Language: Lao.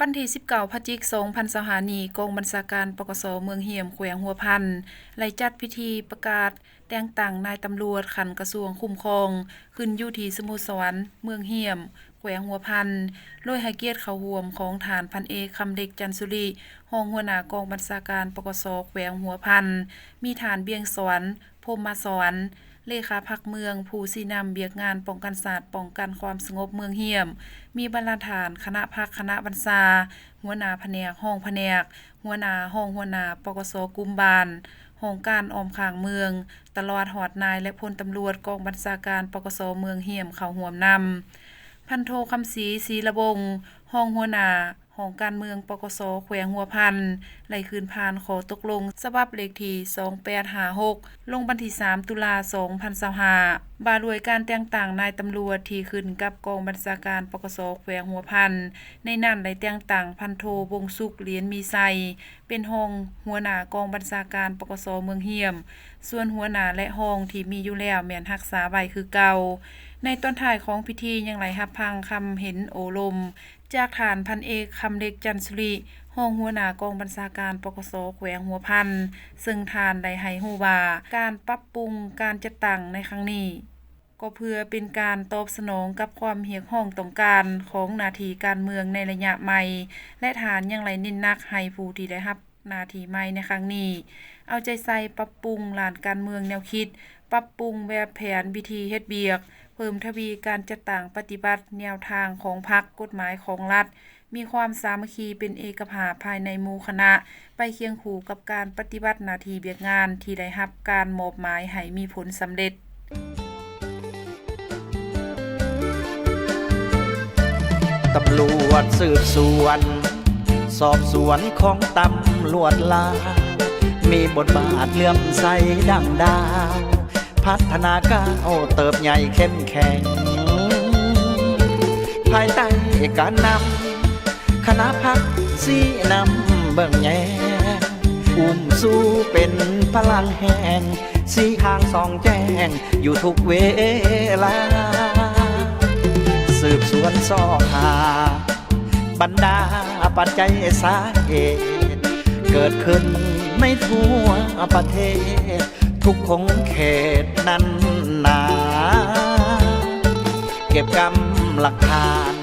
ວັນທີສິບເກົ້າ ພະຈິກ ສອງພັນຊາວຫ້ານີ້, ກອງບັນຊາການ ປກສ ເມືອງຮ້ຽມ ແຂວງຫົວພັນ ໄດ້ຈັດພິທີປະກາດແຕ່ງຕັ້ງນາຍຕຳຫຼວດຂັ້ນກະຊວງຄຸ້ມຄອງ ຂຶ້ນຢູ່ທີ່ສະໂມສອນເມືອງຮ້ຽມ ແຂວງຫົວພັນ ໂດຍໃຫ້ກຽດເຂົ້າຮ່ວມຂອງທ່ານ ພັນເອກ ຄຳເລັກ ຈັນສຸລິ ຮອງຫົວໜ້າກອງບັນຊາການ ປກສ ແຂວງຫົວພັນ, ມີທ່ານ ບຽງສອນ ພົມມະສອນ ເລຂາພັກເມືອງ ຜູ້ຊີ້ນຳວຽກງານປ້ອງກັນຊາດ ປ້ອງກັນຄວາມສະຫງົບເມືອງຮ້ຽມ, ມີບັນດາທ່ານຄະນະພັກຄະນະບັນຊາ, ຫົວໜ້າພະແນກ, ຮອງພະແນກ, ຫົວໜ້າ, ຮອງຫົວໜ້າ ປກສ ກຸ່ມບ້ານ, ຫ້ອງການອ້ອມຂ້າງເມືອງ, ຕະຫຼອດຮອດນາຍ ແລະ ພົນຕຳຫຼວດກອງບັນຊາການ ປກສ ເມືອງຮ້ຽມ ເຂົ້າຮ່ວມນຳ. ພັນໂທ ຄຳສີ ສີລະວົງ ຮອງຫົວໜ້າ ຫ້ອງການເມືອງ ປກສ ແຂວງຫົວພັນ ໄດ້ຂຶ້ນຜ່ານຂໍ້ຕົກລົງສະບັບເລກທີສອງແປດຫ້າຫົກ ລົງວັນທີສາມ ຕຸລາ ສອງພັນຊາວຫ້າ ວ່າດ້ວຍການແຕ່ງຕັ້ງນາຍຕຳຫຼວດທີ່ຂຶ້ນກັບກອງບັນຊາການ ປກສ ແຂວງຫົວພັນ. ໃນນັ້ນໄດ້ແຕ່ງຕັ້ງພັນໂທ ວົງສຸກ ຫຼຽນມີໄຊ ເປັນຮອງຫົວໜ້າກອງບັນຊາການ ປກສ ເມືອງຮ້ຽມ, ສ່ວນຫົວໜ້າ ແລະ ຮອງທີ່ມີຢູ່ແລ້ວແມ່ນຮັກສາໄວ້ຄືເກົ່າ. ໃນຕອນທ້າຍຂອງພິທີຍັງໄດ້ຮັບຟັງຄຳເຫັນໂອ້ລົມ ຈາກທ່ານ ພັນເອກ ຄຳເລັກ ຈັນສຸລິ ຮອງຫົວໜ້າກອງບັນຊາການ ປກສ ແຂວງຫົວພັນ ເຊິ່ງທ່ານໄດ້ໃຫ້ຮູ້ວ່າ ການປັບປຸງການຈັດຕັ້ງໃນຄັ້ງນີ້ ກໍເພື່ອເປັນການຕອບສະໜອງກັບຄວາມຮຽກຮ້ອງຕ້ອງການຂອງໜ້າທີ່ການເມືອງໃນໄລຍະໃໝ່ ແລະ ທ່ານຍັງໄດ້ເນັ້ນໜັກໃຫ້ຜູ້ທີ່ໄດ້ຮັບ ໜ້າທີ່ໃໝ່ໃນຄັ້ງນີ້ ເອົາໃຈໃສ່ປັບປຸງດ້ານການເມືອງແນວຄິດ, ປັບປຸງແບບແຜນວິທີເຮັດວຽກ, ເພີ່ມທະວີການຈັດຕັ້ງປະຕິບັດແນວທາງຂອງພັກ, ກົດໝາຍຂອງລັດ, ມີຄວາມສາມັກຄີເປັນເອກະພາບພາຍໃນໝູ່ຄະນະ, ໄປຄຽງຄູ່ກັບການປະຕິບັດໜ້າທີ່ວຽກງານທີ່ໄດ້ຮັບການມອບໝາຍໃຫ້ມີຜົນສຳເລັດ. ຕຳຫຼວດສືບສວນ ສອບສວນຂອງຕຳຫຼວດລາວ ມີບົດບາດເຫຼື້ອມໃສດັ່ງດາວ ພັດທະນາກ້າວເຕີບໃຫຍ່ເຂັ້ມແຂງ ພາຍໃຕ້ການນຳ ຄະນະພັກຊີ້ນຳເບິ່ງແຍງ ອຸ້ມຊູເປັນພະລັງແຮງ ຊີ້ທາງສ່ອງແຈ້ງຢູ່ທຸກເວລາ ສືບສວນຊອກຫາບັນດາປັດໄຈສາເຫດ ເກີດຂຶ້ນໃນທົ່ວປະເທດ ທຸກຂົງເຂດນັ້ນນາ ເກັບກຳຫຼັກຖານ